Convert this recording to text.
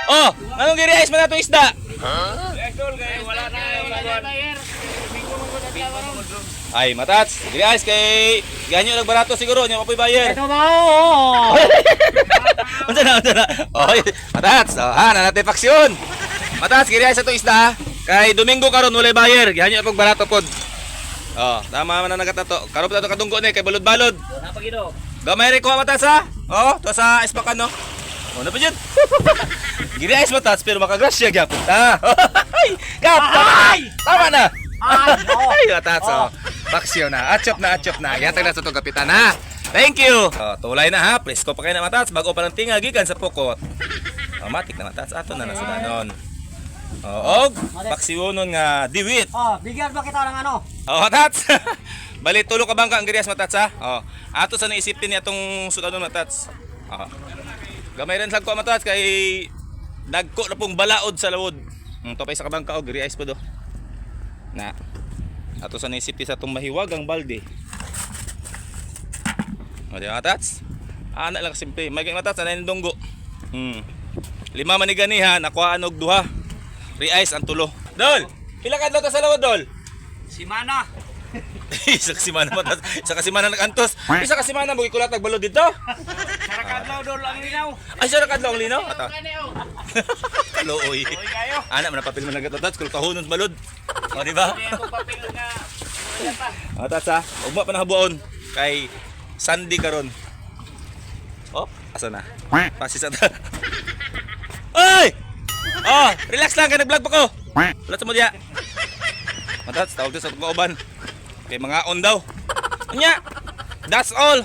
Oh, anong giri-ice man natong isda? Ay, matats. Giri-ice kay ganyo nagbarato siguro nya mapoy buyer. Ito ba? Oo. Unsa na, unsa na? Oy, matats. Oh, ha, na natin faksyon. Matats, giri-ice atong isda, ha. Kay Domingo karon walay buyer. Gihanyo pag barato pod. Oh, tama man na nagatato. Karon pa to kadunggo ni kay balod-balod. Napagido. Gamay rin kuha, matats, ha. Oh, to sa ispakan no. Oh, na pa dyan. Giri ice, matats, pero makagrasya gyapon ta. Ay, kap, tama. Tama na. Ay, oh. Ay, matats, oh. Paksyo na. Achop na, achop na. Yatag na sa itong kapitan ha. Thank you. Oh, tulay na ha. Presko pa kayo na, matats. Bago pa ng tinga gikan sa pukot. Oh, matik na, matats. Ato na nasudanon. Oh, og paksiwonon nga diwit. Oh, bigyan ba kita ng ano? Oh, matats. Bali tulo ka bangka ang girias, matats, ha. Oh. Ato sa naisipin niya atong sudanon, matats. Oh. Gamay rin sa ko, matats, kay dagko na pong balaod sa lawod. Topay sa kabangka og girias po do. Na. Ato sa naisip sa atong mahiwagang balde. O, di ba, matats? Ana lang simple. May kay matats ana dunggo. Lima man ni ganiha, nakuhaan og duha. Rice ang tulo. Dol, pila ka adlaw ta sa lawod, Dol? Simana. Isa ka simana, matats. Isa ka simana nagantos. Isa ka simana mo gikulat balod dito. Sarakadlaw dol ang linaw. Ay, siya nakadlaw ang linaw. Ato. Kaluoy. Ana man papel man nagatats kul kahunon balod. O, di ba? Papel nga. O, tats ha. Ugma pa na habuon kay Sandy karon. Oh, asa na? Pasi sa ta. Oy! Oh, relax lang kay nag-vlog pa ko. Wala sa mo diya. Matats, tawag sa itong kauban. Kay mga on daw. Unya, that's all.